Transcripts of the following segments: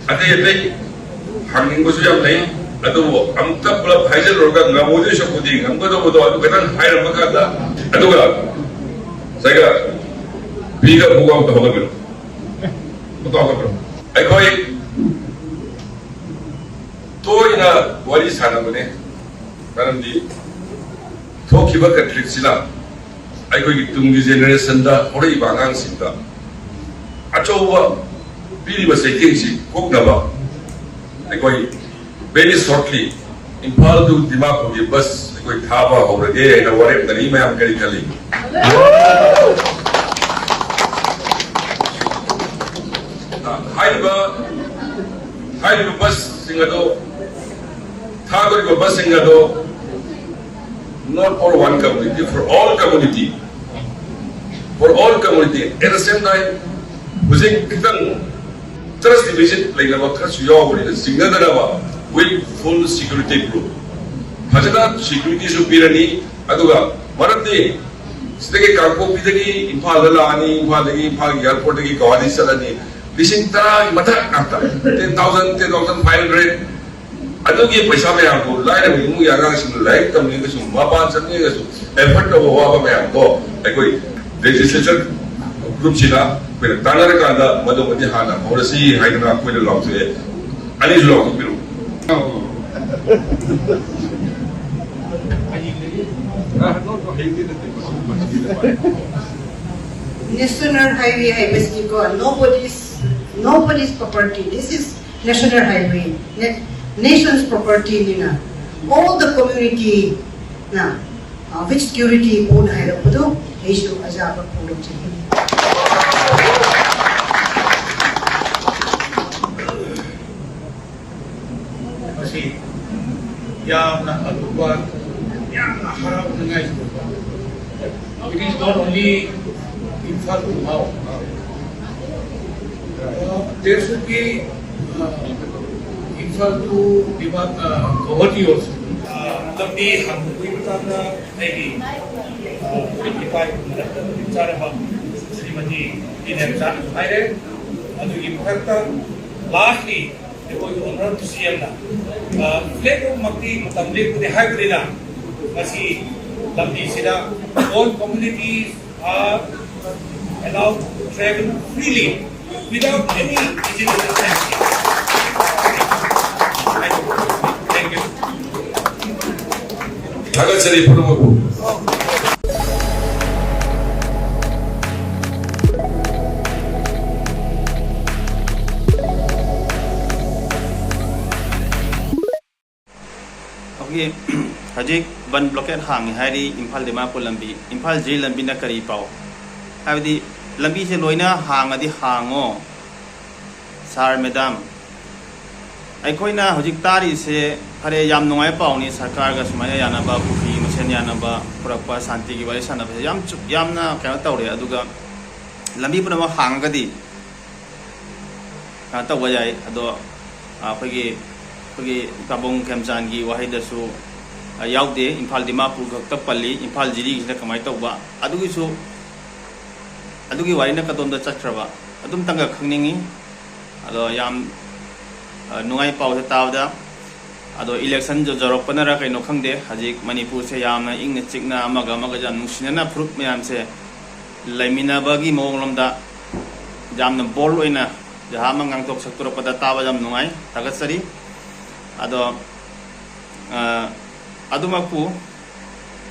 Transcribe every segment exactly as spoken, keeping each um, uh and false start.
ꯑꯇꯩ ꯑꯇꯩ ꯍꯪꯅꯤꯡꯕꯁꯨ ꯌꯥꯝ ꯂꯩ, ꯑꯗꯨꯕꯨ ꯑꯃꯨꯛꯇ ꯄꯨꯂꯞ ꯍꯥꯏꯖꯜꯂꯨꯔꯒ ꯉꯝꯃꯣꯏꯗꯣꯏ ꯁꯔꯨꯛꯄꯨꯗꯤ ꯉꯝꯒꯗꯧꯕꯗꯣ ꯑꯗꯨ ꯈꯤꯇꯪ ꯍꯥꯏꯔꯝꯕ ꯀꯥꯟꯗ, ꯑꯗꯨꯒ ꯁꯤꯒ ꯄꯤꯒ ꯄꯨꯒ ꯑꯃꯨꯛꯇ ꯍꯧꯒꯠꯄꯤꯔꯣ꯫ ꯑꯃꯨꯛꯇ ꯍꯧꯒꯠꯄꯤꯔꯣ꯫ ꯑꯩꯈꯣꯏ ꯇꯣꯏꯅ ꯋꯥꯔꯤ ꯁꯥꯟꯅꯕꯅꯦ, ꯃꯔꯝꯗꯤ ꯊꯣꯛꯈꯤꯕ ꯀꯟꯐ꯭ꯂꯤꯛꯁꯤꯅ ꯑꯩꯈꯣꯏꯒꯤ ꯇꯨꯡꯒꯤ ꯖꯦꯅꯦꯔꯦꯁꯟꯗ, ꯍꯧꯔꯛꯏꯕ ꯑꯉꯥꯡꯁꯤꯡꯗ ꯑꯆꯧꯕ ꯄꯤꯔꯤꯕ ꯆꯩꯊꯦꯡꯁꯤ ꯀꯣꯛꯅꯕ ꯑꯩꯈꯣꯏ very shortly ꯏꯝꯐꯥꯜ to ꯗꯤꯃꯥꯄꯨꯔꯒꯤ ꯕꯁ ꯑꯩꯈꯣꯏ ꯊꯥꯕ ꯍꯧꯔꯒꯦ ꯍꯥꯏꯅ ꯋꯥꯔꯦꯞꯅꯔꯤ꯫ ꯃꯌꯥꯝ ꯀꯔꯤ ꯈꯜꯂꯤ? ꯍꯥꯏꯔꯤꯕ, ꯍꯥꯏꯔꯤꯕ ꯕꯁꯁꯤꯡ ꯑꯗꯣ, ꯊꯥꯗꯣꯔꯤꯕ ꯕꯁꯁꯤꯡ ꯑꯗꯣ not for one community, for all community, for all community. At the same time, ꯍꯧꯖꯤꯛ ꯈꯤꯇꯪ trust deficit ꯂꯩꯅꯕ ꯈꯔꯁꯨ ꯌꯥꯎꯕꯅꯤꯅ ꯆꯤꯡꯅꯗꯅꯕ with full security proof, ꯐꯖꯅ ꯁꯦꯀ꯭ꯌꯨꯔꯤꯇꯤꯁꯨ ꯄꯤꯔꯅꯤ꯫ ꯑꯗꯨꯒ ꯃꯔꯝꯗꯤ ꯁꯤꯗꯒꯤ ꯀꯥꯡꯄꯣꯛꯄꯤꯗꯒꯤ ꯏꯝꯐꯥꯜꯗ ꯂꯥꯛꯑꯅꯤ, ꯏꯝꯐꯥꯜꯗꯒꯤ, ꯏꯝꯐꯥꯜꯒꯤ ꯑꯦꯌꯥꯔꯄꯣꯔꯠꯇꯒꯤ ꯒꯧꯍꯥꯇꯤ ꯆꯠꯂꯅꯤ, ꯂꯤꯁꯤꯡ ꯇꯔꯥꯒꯤ ꯃꯊꯛ ꯉꯥꯛꯇ, ten thousand, ten thousand five hundred꯫ ꯑꯗꯨꯒꯤ ꯄꯩꯁꯥ ꯃꯌꯥꯝꯗꯨ ꯂꯥꯏꯔꯕ ꯏꯃꯨꯡꯒꯤ ꯑꯉꯥꯡꯁꯤꯡꯅ ꯂꯥꯏꯔꯤꯛ ꯇꯝꯅꯤꯡꯉꯒꯁꯨ, ꯃꯄꯥꯟ ꯆꯠꯅꯤꯡꯉꯒꯁꯨ, effort ꯇꯧꯕ ꯋꯥꯕ ꯃꯌꯥꯝꯗꯣ ꯑꯩꯈꯣꯏ legislature groupꯁꯤꯅ ꯑꯩꯈꯣꯏꯅ ꯇꯥꯟꯅꯔꯀꯥꯟꯗ ꯃꯗꯨꯃꯗꯤ ꯍꯥꯟꯅ ꯍꯧꯔꯁꯤ ꯍꯥꯏꯗꯅ ꯑꯩꯈꯣꯏꯅ ꯂꯥꯎꯊꯣꯛꯑꯦ꯫ ꯑꯅꯤꯁꯨ ꯂꯥꯎꯊꯣꯛꯄꯤꯔꯛꯎ꯫ National highway ꯍꯥꯏꯕꯁꯤꯗꯤꯀꯣ, nobody's, nobody's property. This is national highway, nation's property ꯅꯤꯅ, all the community ꯅ, uh, with security ꯄꯣꯠ ꯍꯥꯏꯔꯛꯄꯗꯣ ꯑꯩꯁꯨ ꯑꯖꯥꯕ ꯐꯣꯡꯗꯣꯛꯆꯅꯤꯡꯉꯤ꯫ ꯃꯁꯤ ꯌꯥꯝꯅ ꯑꯔꯨꯕ, ꯌꯥꯝꯅ ꯍꯔꯥꯎꯅꯤꯡꯉꯥꯏꯒꯤ ꯑꯣꯏꯕ꯫ It is not only Imphal to Mao. Uh, there should be, uh, Imphal to Dima-, uh, Guwahati also. Uh, ꯂꯝꯕꯤ ꯍꯥꯡꯗꯣꯛꯄꯒꯤ ꯃꯇꯥꯡꯗ ꯑꯩꯒꯤ, ꯑ, ꯏꯄꯥ ꯏꯄꯨꯒꯤ ꯃꯔꯛꯇ ꯃꯇꯤꯛ ꯆꯥꯔꯕ ꯁ꯭ꯔꯤꯃꯇꯤ ꯏꯅꯦꯝꯆꯥꯅꯁꯨ ꯍꯥꯏꯔꯦ꯫ ꯑꯗꯨꯒꯤ ꯃꯊꯛꯇ Lastly, ꯑꯩꯈꯣꯏꯒꯤ ꯑꯣꯅꯔꯦꯕꯜ ꯁꯤ ꯑꯦꯝꯅ, ꯑ, ꯐ꯭ꯂꯦꯒ ꯑꯣꯐꯃꯛꯇꯤ ꯃꯇꯝ ꯂꯦꯞꯄꯗꯤ ꯍꯥꯏꯕꯅꯤꯅ, ꯉꯁꯤ ꯂꯝꯕꯤꯁꯤꯗ all communities are allowed to travel freely without any digital distancing. Thank you. ꯊꯥꯒꯠꯆꯔꯤ ꯄꯨꯝꯅꯃꯛꯄꯨ꯫ ꯑꯩꯈꯣꯏꯒꯤ ꯍꯧꯖꯤꯛ ꯕꯟ ꯕ꯭ꯂꯣꯀꯦꯠ ꯍꯥꯡꯉꯤ ꯍꯥꯏꯔꯤ ꯏꯝꯐꯥꯜ ꯗꯤꯃꯥꯄꯨꯔ ꯂꯝꯕꯤ, ꯏꯝꯐꯥꯜ ꯖꯤꯔꯤ ꯂꯝꯕꯤꯅ ꯀꯔꯤ ꯄꯥꯎ? ꯍꯥꯏꯕꯗꯤ ꯂꯝꯕꯤꯁꯦ ꯂꯣꯏꯅ ꯍꯥꯡꯉꯗꯤ ꯍꯥꯡꯉꯣ, ꯁꯥꯔ, ꯃꯦꯗꯥꯝ꯫ ꯑꯩꯈꯣꯏꯅ ꯍꯧꯖꯤꯛ ꯇꯥꯔꯤꯁꯦ, ꯐꯔꯦ, ꯌꯥꯝ ꯅꯨꯡꯉꯥꯏꯕ ꯄꯥꯎꯅꯤ, ꯁꯔꯀꯥꯔꯒ ꯁꯨꯃꯥꯏꯅ ꯌꯥꯅꯕ, ꯀꯨꯀꯤ ꯃꯁꯦꯟ ꯌꯥꯅꯕ ꯄꯨꯔꯛꯄ, ꯁꯥꯟꯇꯤꯒꯤ ꯋꯥꯔꯤ ꯁꯥꯟꯅꯕꯁꯦ ꯌꯥꯝ ꯆꯨ-, ꯌꯥꯝꯅ ꯀꯩꯅꯣ ꯇꯧꯔꯦ꯫ ꯑꯗꯨꯒ ꯂꯝꯕꯤ ꯄꯨꯝꯅꯃꯛ ꯍꯥꯡꯉꯒꯗꯤ ꯀꯩꯅꯣ ꯇꯧꯕ ꯌꯥꯏ꯫ ꯑꯗꯣ, ꯑ, ꯑꯩꯈꯣꯏꯒꯤ, ꯑꯩꯈꯣꯏꯒꯤ ꯇꯥꯕꯣꯡ ꯈꯦꯝꯆꯥꯟꯒꯤ ꯋꯥꯍꯩꯗꯁꯨ, ꯑ, ꯌꯥꯎꯗꯦ, ꯏꯝꯐꯥꯜ ꯗꯤꯃꯥꯄꯨꯔ ꯈꯛꯇ ꯄꯜꯂꯤ, ꯏꯝꯐꯥꯜ ꯖꯤꯔꯤꯒꯤꯁꯤꯅ ꯀꯃꯥꯏꯅ ꯇꯧꯕ? ꯑꯗꯨꯒꯤꯁꯨ, ꯑꯗꯨꯒꯤ ꯋꯥꯔꯤꯅ ꯀꯗꯣꯝꯗ ꯆꯠꯈ꯭ꯔꯕ? ꯑꯗꯨꯝꯇꯪꯒ ꯈꯪꯅꯤꯡꯉꯤ꯫ ꯑꯗꯣ ꯌꯥꯝ, ꯑ, ꯅꯨꯡꯉꯥꯏ ꯄꯥꯎꯁꯦ ꯇꯥꯕꯗ꯫ ꯑꯗꯣ ꯏꯂꯦꯛꯁꯟ ꯌꯧꯔꯛꯄꯅꯔ ꯀꯩꯅꯣ ꯈꯪꯗꯦ, ꯍꯧꯖꯤꯛ ꯃꯅꯤꯄꯨꯔꯁꯦ ꯌꯥꯝꯅ ꯏꯪꯅ ꯆꯤꯛꯅ ꯑꯃꯒ ꯑꯃꯒ ꯌꯥꯝ ꯅꯨꯡꯁꯤꯅꯅ ꯐꯨꯔꯨꯞ ꯃꯌꯥꯝꯁꯦ ꯂꯩꯃꯤꯟꯅꯕꯒꯤ ꯃꯑꯣꯡꯂꯣꯝꯗ ꯌꯥꯝꯅ ꯕꯣꯜꯗ ꯑꯣꯏꯅ ꯖꯍꯥ ꯑꯃ ꯉꯥꯡꯊꯣꯛ ꯁꯛꯇꯣꯔꯛꯄꯗ ꯇꯥꯕ ꯌꯥꯝ ꯅꯨꯡꯉꯥꯏ, ꯊꯥꯒꯠꯆꯔꯤ꯫ ꯑꯗꯣ, ꯑ, ꯑꯗꯨꯃꯛꯄꯨ,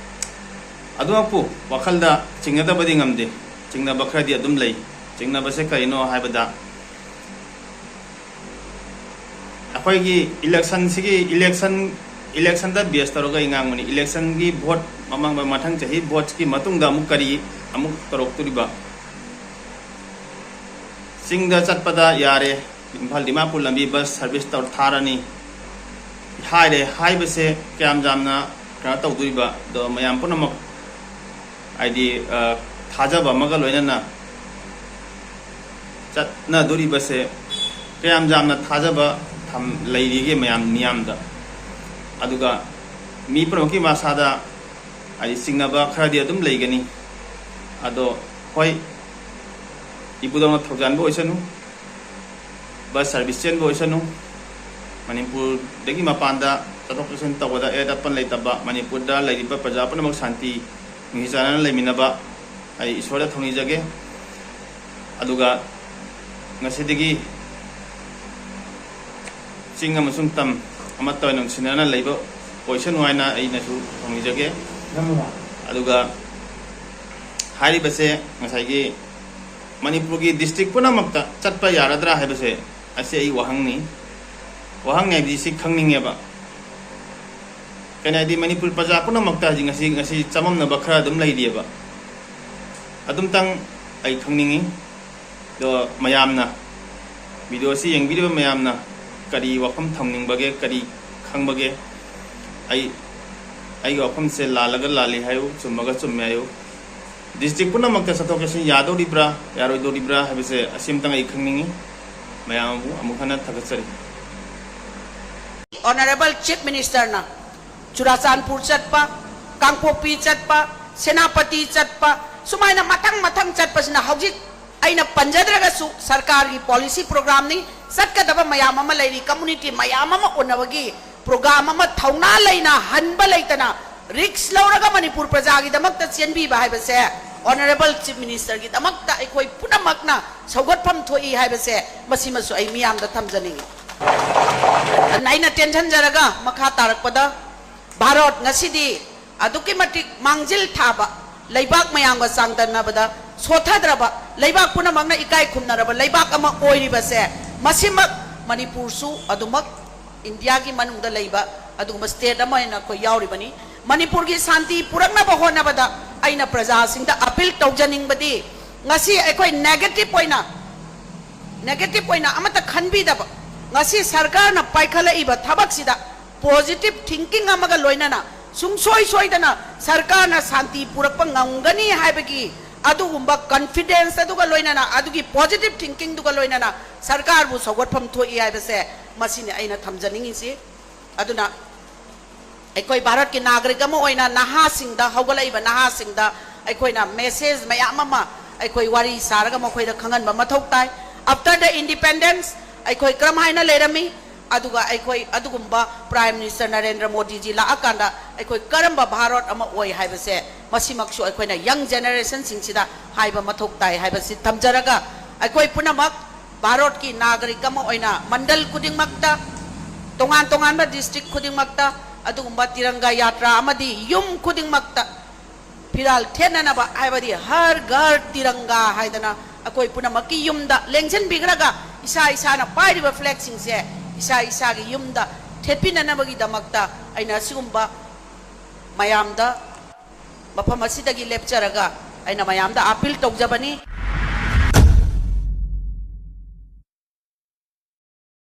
ꯑꯗꯨꯃꯛꯄꯨ ꯋꯥꯈꯜꯗ ꯆꯤꯡꯅꯗꯕꯗꯤ ꯉꯝꯗꯦ꯫ ꯆꯤꯡꯅꯕ ꯈꯔꯗꯤ ꯑꯗꯨꯝ ꯂꯩ꯫ ꯆꯤꯡꯅꯕꯁꯦ ꯀꯔꯤꯅꯣ ꯍꯥꯏꯕꯗ, ꯑꯩꯈꯣꯏꯒꯤ ꯏꯂꯦꯛꯁꯟꯁꯤꯒꯤ, ꯏꯂꯦꯛꯁꯟ, ꯏꯂꯦꯛꯁꯟꯗ ꯕꯦꯁ ꯇꯧꯔꯒ ꯑꯩ ꯉꯥꯡꯕꯅꯤ꯫ ꯏꯂꯦꯛꯁꯟꯒꯤ ꯚꯣꯠ ꯃꯃꯥꯡ, ꯃꯊꯪ ꯆꯍꯤ ꯚꯣꯠꯀꯤ ꯃꯇꯨꯡꯗ ꯑꯃꯨꯛ ꯀꯔꯤ ꯑꯃꯨꯛ ꯇꯧꯔꯛꯇꯣꯔꯤꯕ? ꯆꯤꯡꯗ ꯆꯠꯄꯗ ꯌꯥꯔꯦ, ꯏꯝꯐꯥꯜ ꯗꯤꯃꯥꯄꯨꯔ ꯂꯝꯕꯤ ꯕꯁ ꯁꯥꯔꯚꯤꯁ ꯇꯧ-, ꯊꯥꯔꯅꯤ ꯍꯥꯏꯔꯦ꯫ ꯍꯥꯏꯕꯁꯦ ꯀꯌꯥꯝ ꯌꯥꯝꯅ ꯀꯩꯅꯣ ꯇꯧꯗꯣꯔꯤꯕ? ꯑꯗꯣ ꯃꯌꯥꯝ ꯄꯨꯝꯅꯃꯛ, ꯍꯥꯏꯗꯤ, ꯑ, ꯊꯥꯖꯕ ꯑꯃꯒ ꯂꯣꯏꯅꯅ ꯆꯠꯅꯗꯣꯔꯤꯕꯁꯦ ꯀꯌꯥꯝ ꯌꯥꯝꯅ ꯊꯥꯖꯕ ꯊꯝ-, ꯂꯩꯔꯤꯒꯦ ꯃꯌꯥꯝ ꯃꯤꯌꯥꯝꯗ? ꯑꯗꯨꯒ ꯃꯤ ꯄꯨꯝꯅꯃꯛꯀꯤ ꯃꯁꯥꯗ, ꯍꯥꯏꯗꯤ, ꯆꯤꯡꯅꯕ ꯈꯔꯗꯤ ꯑꯗꯨꯝ ꯂꯩꯒꯅꯤ꯫ ꯑꯗꯣ ꯍꯣꯏ, ꯏꯄꯨꯗꯧꯅ ꯊꯧꯖꯥꯟꯕ ꯑꯣꯏꯁꯅꯨ꯫ ꯕꯁ ꯁꯔꯚꯤꯁ ꯆꯦꯟꯕ ꯑꯣꯏꯁꯅꯨ, ꯃꯅꯤꯄꯨꯔꯗꯒꯤ ꯃꯄꯥꯟꯗ ꯆꯠꯊꯣꯛ ꯆꯠꯁꯤꯟ ꯇꯧꯕꯗ ꯑꯌꯦꯠ ꯑꯄꯟ ꯂꯩꯇꯕ, ꯃꯅꯤꯄꯨꯔꯗ ꯂꯩꯔꯤꯕ ꯄ꯭ꯔꯖꯥ ꯄꯨꯝꯅꯃꯛ ꯁꯥꯟꯇꯤ ꯅꯨꯡꯁꯤ ꯆꯥꯟꯅꯅ ꯂꯩꯃꯤꯟꯅꯕ ꯑꯩ ꯏꯁꯣꯔꯗ ꯊꯧꯅꯤꯖꯒꯦ꯫ ꯑꯗꯨꯒ ꯉꯁꯤꯗꯒꯤ ꯆꯤꯡ ꯑꯃꯁꯨꯡ ꯇꯝ ꯑꯃꯠꯇ ꯑꯣꯏꯅ ꯅꯨꯡꯁꯤꯅꯅ ꯂꯩꯕ ꯑꯣꯏꯁꯅꯨ ꯍꯥꯏꯅ ꯑꯩꯅꯁꯨ ꯊꯧꯅꯤꯖꯒꯦ꯫ ꯑꯗꯨꯒ ꯍꯥꯏꯔꯤꯕꯁꯦ ꯉꯁꯥꯏꯒꯤ ꯃꯅꯤꯄꯨꯔꯒꯤ ꯗꯤꯁꯇ꯭ꯔꯤꯛ ꯄꯨꯝꯅꯃꯛꯇ ꯆꯠꯄ ꯌꯥꯔꯗ꯭ꯔꯥ ꯍꯥꯏꯕꯁꯦ ꯑꯁꯤ ꯑꯩ ꯋꯥꯍꯪꯅꯤ꯫ ꯋꯥꯍꯪꯅꯤ ꯍꯥꯏꯕꯗꯤ ꯁꯤ ꯈꯪꯅꯤꯡꯉꯦꯕ꯫ ꯀꯩꯅꯣ ꯍꯥꯏꯗꯤ ꯃꯅꯤꯄꯨꯔ ꯄ꯭ꯔꯖꯥ ꯄꯨꯝꯅꯃꯛꯇ ꯍꯧꯖꯤꯛ ꯉꯁꯤ, ꯉꯁꯤ ꯆꯃꯝꯅꯕ ꯈꯔ ꯑꯗꯨꯝ ꯂꯩꯔꯤꯑꯕ꯫ ꯑꯗꯨꯝꯇꯪ ꯑꯩ ꯈꯪꯅꯤꯡꯉꯤ꯫ ꯑꯗꯣ ꯃꯌꯥꯝꯅ, ꯚꯤꯗꯤꯑꯣ ꯑꯁꯤ ꯌꯦꯡꯕꯤꯔꯤꯕ ꯃꯌꯥꯝꯅ ꯀꯔꯤ ꯋꯥꯐꯝ ꯊꯝꯅꯤꯡꯕꯒꯦ, ꯀꯔꯤ ꯈꯪꯕꯒꯦ? ꯑꯩ, ꯑꯩꯒꯤ ꯋꯥꯐꯝꯁꯦ ꯂꯥꯜꯂꯒ ꯂꯥꯜꯂꯤ ꯍꯥꯏꯌꯨ, ꯆꯨꯝꯃꯒ ꯆꯨꯝꯃꯦ ꯍꯥꯏꯌꯨ꯫ ꯗꯤꯁꯇ꯭ꯔꯤꯛ ꯄꯨꯝꯅꯃꯛꯇ ꯆꯠꯊꯣꯛ ꯆꯠꯁꯤꯟ ꯌꯥꯗꯧꯔꯤꯕ꯭ꯔꯥ, ꯌꯥꯔꯣꯏꯗꯧꯔꯤꯕ꯭ꯔꯥ ꯍꯥꯏꯕꯁꯦ ꯑꯁꯤꯝꯇꯪ ꯑꯩ ꯈꯪꯅꯤꯡꯉꯤ꯫ ꯃꯌꯥꯝꯕꯨ ꯑꯃꯨꯛ ꯍꯟꯅ ꯊꯥꯒꯠꯆꯔꯤ꯫ ꯑꯣꯅꯔꯦꯕꯜ ꯆꯤꯐ ꯃꯤꯅꯤꯁꯇꯔꯅ ꯆꯨꯔꯥꯆꯥꯟꯄꯨꯔ ꯆꯠꯄ, ꯀꯥꯡꯄꯣꯛꯄꯤ ꯆꯠꯄ, ꯁꯦꯅꯥꯄꯇꯤ ꯆꯠꯄ, ꯁꯨꯃꯥꯏꯅ ꯃꯊꯪ ꯃꯊꯪ ꯆꯠꯄꯁꯤꯅ ꯍꯧꯖꯤꯛ ꯑꯩꯅ ꯄꯟꯖꯗ꯭ꯔꯒꯁꯨ ꯁꯔꯀꯥꯔꯒꯤ ꯄꯣꯂꯤꯁꯤ ꯄ꯭ꯔꯣꯒ꯭ꯔꯥꯝꯅꯤ, ꯆꯠꯀꯗꯕ ꯃꯌꯥꯝ ꯑꯃ ꯂꯩꯔꯤ, ꯀꯝꯃꯨꯅꯤꯇꯤ ꯃꯌꯥꯝ ꯑꯃ ꯎꯅꯕꯒꯤ ꯄ꯭ꯔꯣꯒ꯭ꯔꯥꯝ ꯑꯃ ꯊꯧꯅꯥ ꯂꯩꯅ ꯍꯟꯕ ꯂꯩꯇꯅ ꯔꯤꯛꯁ ꯂꯧꯔꯒ ꯃꯅꯤꯄꯨꯔ ꯄ꯭ꯔꯖꯥꯒꯤꯗꯃꯛꯇ ꯆꯦꯟꯕꯤꯕ ꯍꯥꯏꯕꯁꯦ ꯑꯣꯅꯔꯦꯕꯜ ꯆꯤꯐ ꯃꯤꯅꯤꯁꯇꯔꯒꯤꯗꯃꯛꯇ ꯑꯩꯈꯣꯏ ꯄꯨꯝꯅꯃꯛꯅ ꯁꯧꯒꯠꯐꯝ ꯊꯣꯛꯏ ꯍꯥꯏꯕꯁꯦ ꯃꯁꯤꯃꯁꯨ ꯑꯩ ꯃꯤꯌꯥꯝꯗ ꯊꯝꯖꯅꯤꯡꯏ꯫ ꯑꯩꯅ ꯇꯦꯟꯁꯤꯟꯖꯔꯒ ꯃꯈꯥ ꯇꯥꯔꯛꯄꯗ ꯚꯥꯔꯠ ꯉꯁꯤꯗꯤ ꯑꯗꯨꯛꯀꯤ ꯃꯇꯤꯛ ꯃꯥꯡꯖꯤꯜ ꯊꯥꯕ ꯂꯩꯕꯥꯛ ꯃꯌꯥꯝꯒ ꯆꯥꯡꯗꯝꯅꯕꯗ ꯁꯣꯊꯗ꯭ꯔꯕ ꯂꯩꯕꯥꯛ ꯄꯨꯝꯅꯃꯛꯅ ꯏꯀꯥꯏ ꯈꯨꯝꯅꯔꯕ ꯂꯩꯕꯥꯛ ꯑꯃ ꯑꯣꯏꯔꯤꯕꯁꯦ ꯃꯁꯤꯃꯛ ꯃꯅꯤꯄꯨꯔꯁꯨ ꯑꯗꯨꯃꯛ ꯏꯟꯗꯤꯌꯥꯒꯤ ꯃꯅꯨꯡꯗ ꯂꯩꯕ ꯑꯗꯨꯒꯨꯝꯕ ꯁ꯭ꯇꯦꯠ ꯑꯃ ꯑꯣꯏꯅ ꯑꯩꯈꯣꯏ ꯌꯥꯎꯔꯤꯕꯅꯤ꯫ ꯃꯅꯤꯄꯨꯔꯒꯤ ꯁꯥꯟꯇꯤ ꯄꯨꯔꯛꯅꯕ ꯍꯣꯠꯅꯕꯗ ꯑꯩꯅ ꯄ꯭ꯔꯖꯥꯁꯤꯡꯗ ꯑꯄꯤꯜ ꯇꯧꯖꯅꯤꯡꯕꯗꯤ ꯉꯁꯤ ꯑꯩꯈꯣꯏ ꯅꯦꯒꯦꯇꯤꯚ ꯑꯣꯏꯅ ꯅꯦꯒꯦꯇꯤꯚ ꯑꯣꯏꯅ ꯑꯃꯠꯇ ꯈꯟꯕꯤꯗꯕ ꯉꯁꯤ ꯁꯔꯀꯥꯔꯅ ꯄꯥꯏꯈꯠꯂꯛꯏꯕ ꯊꯕꯛꯁꯤꯗ ꯄꯣꯖꯤꯇꯤꯚ ꯊꯤꯡꯀꯤꯡ ꯑꯃꯒ ꯂꯣꯏꯅꯅ ꯁꯨꯡꯁꯣꯏ ꯁꯣꯏꯗꯅ ꯁꯔꯀꯥꯔꯅ ꯁꯥꯟꯇꯤ ꯄꯨꯔꯛꯄ ꯉꯝꯒꯅꯤ ꯍꯥꯏꯕꯒꯤ ꯑꯗꯨꯒꯨꯝꯕ ꯀꯟꯐꯤꯗꯦꯟꯁ ꯑꯗꯨꯒ ꯂꯣꯏꯅꯅ ꯑꯗꯨꯒꯤ ꯄꯣꯖꯤꯇꯤꯚ ꯊꯤꯡꯀꯤꯡꯗꯨꯒ ꯂꯣꯏꯅꯅ ꯁꯔꯀꯥꯔꯕꯨ ꯁꯧꯒꯠꯐꯝ ꯊꯣꯛꯏ ꯍꯥꯏꯕꯁꯦ ꯃꯁꯤꯅꯤ ꯑꯩꯅ ꯊꯝꯖꯅꯤꯡꯉꯤꯁꯤ꯫ ꯑꯗꯨꯅ ꯑꯩꯈꯣꯏ ꯚꯥꯔꯠꯀꯤ ꯅꯥꯒꯔꯤꯛ ꯑꯃ ꯑꯣꯏꯅ ꯅꯍꯥꯁꯤꯡꯗ, ꯍꯧꯒꯠꯂꯛꯏꯕ ꯅꯍꯥꯁꯤꯡꯗ ꯑꯩꯈꯣꯏꯅ ꯃꯦꯁꯦꯖ ꯃꯌꯥꯝ ꯑꯃ ꯑꯩꯈꯣꯏ ꯋꯥꯔꯤ ꯁꯥꯔꯒ ꯃꯈꯣꯏꯗ ꯈꯪꯍꯟꯕ ꯃꯊꯧ ꯇꯥꯏ꯫ After the independence, ꯑꯩꯈꯣꯏ ꯀꯔꯝ ꯍꯥꯏꯅ ꯂꯩꯔꯝꯃꯤ, ꯑꯗꯨꯒ ꯑꯩꯈꯣꯏ ꯑꯗꯨꯒꯨꯝꯕ Prime Minister ꯅꯔꯦꯟꯗ꯭ꯔ ꯃꯣꯗꯤꯖꯤ ꯂꯥꯛꯑꯀꯥꯟꯗ ꯑꯩꯈꯣꯏ ꯀꯔꯝꯕ ꯚꯥꯔꯠ ꯑꯃ ꯑꯣꯏ ꯍꯥꯏꯕꯁꯦ, ꯃꯁꯤꯃꯛꯁꯨ ꯑꯩꯈꯣꯏꯅ young generation ꯁꯤꯡꯁꯤꯗ ꯍꯥꯏꯕ ꯃꯊꯧ ꯇꯥꯏ ꯍꯥꯏꯕꯁꯤ ꯊꯝꯖꯔꯒ, ꯑꯩꯈꯣꯏ ꯄꯨꯝꯅꯃꯛ ꯚꯥꯔꯠꯀꯤ ꯅꯥꯒꯔꯤꯛ ꯑꯃ ꯑꯣꯏꯅ ꯃꯟꯗꯜ ꯈꯨꯗꯤꯡꯃꯛꯇ, ꯇꯣꯉꯥꯟ ꯇꯣꯉꯥꯟꯕ district ꯈꯨꯗꯤꯡꯃꯛꯇ ꯑꯗꯨꯒꯨꯝꯕ ꯇꯤꯔꯪꯒꯥ ꯌꯥꯇ꯭ꯔꯥ ꯑꯃꯗꯤ ꯌꯨꯝ ꯈꯨꯗꯤꯡꯃꯛꯇ ꯐꯤꯔꯥꯜ ꯊꯦꯠꯅꯅꯕ, ꯍꯥꯏꯕꯗꯤ ꯍꯔ ꯘꯔ ꯇꯤꯔꯪꯒꯥ ꯍꯥꯏꯗꯅ ꯑꯩꯈꯣꯏ ꯄꯨꯝꯅꯃꯛꯀꯤ ꯌꯨꯝꯗ ꯂꯦꯡꯁꯤꯟꯕꯤꯈ꯭ꯔꯒ, ꯏꯁꯥ ꯏꯁꯥꯅ ꯄꯥꯏꯔꯤꯕ flag ꯁꯤꯡꯁꯦ ꯏꯁꯥ ꯏꯁꯥꯒꯤ ꯌꯨꯝꯗ ꯊꯦꯠꯄꯤꯅꯅꯕꯒꯤꯗꯃꯛꯇ ꯑꯩꯅ ꯑꯁꯤꯒꯨꯝꯕ ꯃꯌꯥꯝꯗ, ꯃꯐꯝ ꯑꯁꯤꯗꯒꯤ ꯂꯦꯞꯆꯔꯒ ꯑꯩꯅ ꯃꯌꯥꯝꯗ appeal ꯇꯧꯖꯕꯅꯤ꯫